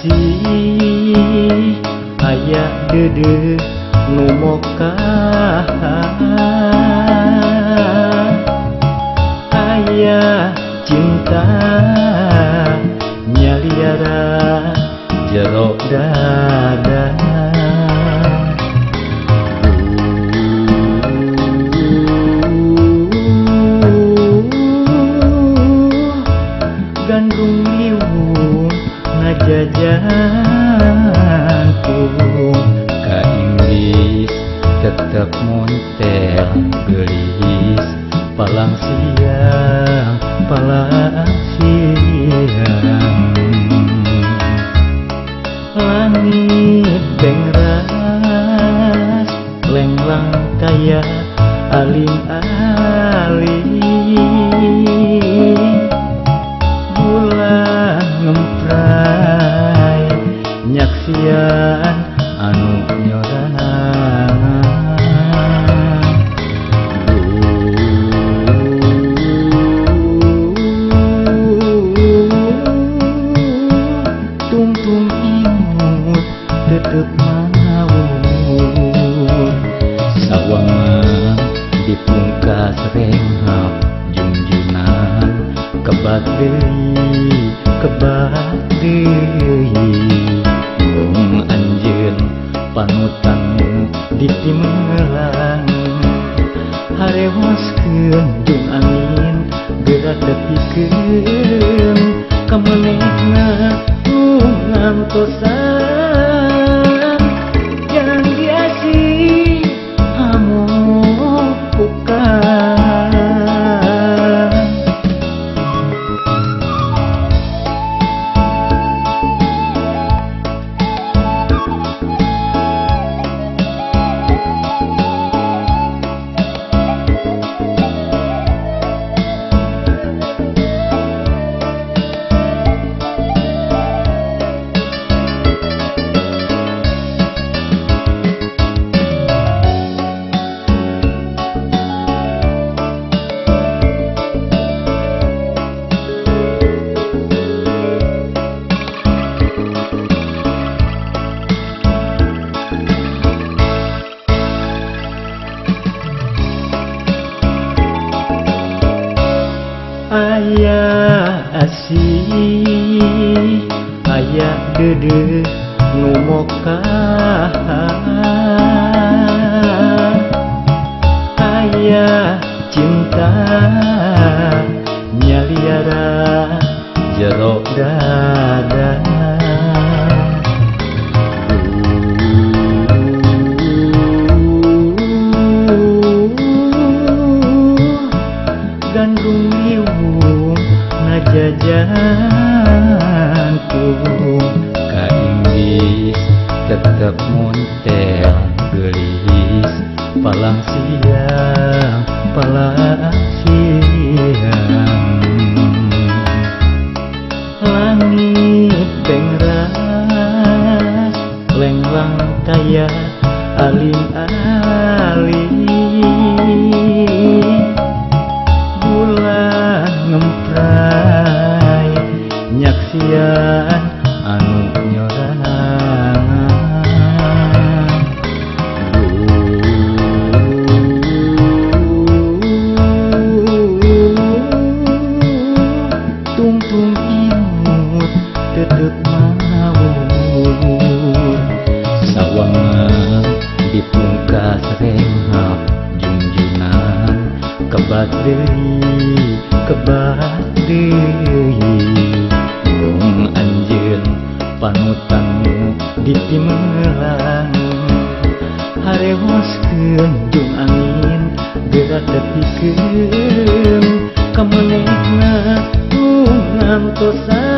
asih aya deudeuh nu mokah, aya cinta nyaliara jero dada. Gandrung liwung ngajajantung ka Inggris tetep montel geulis palang siang palang siang. Langit bengras lenglang kaya aling-aling, bulan ngempray nyaksian anu nyorangan. Tungtung imut tetep mawur, sawangan dipungkas renghap junjunan kebat deui kebat deui. Mung anjeun panutanmu ditimelang, harewoskeun jeung angin geura tepikeun ka manehna nu ngantosan. Jangan diasih amopukan. Aya asih aya deudeuh nu mokah, aya cinta nyaliara jero dada. Gandrung liwung ngajajantung ka Inggris tetep montel geulis palang siang palang siang. Langit bengras lenglang kaya aling-aling, bulan ngempray nyaksian anu nyorangan. Tungtung imut tetep mawur, sawangan dipungkas renghap junjunan kebat deui kebat deui. Mung anjeun panutanmu ditimelang, harewoskeun jeung angin geura tepikeun ka manehna nu ngantosan.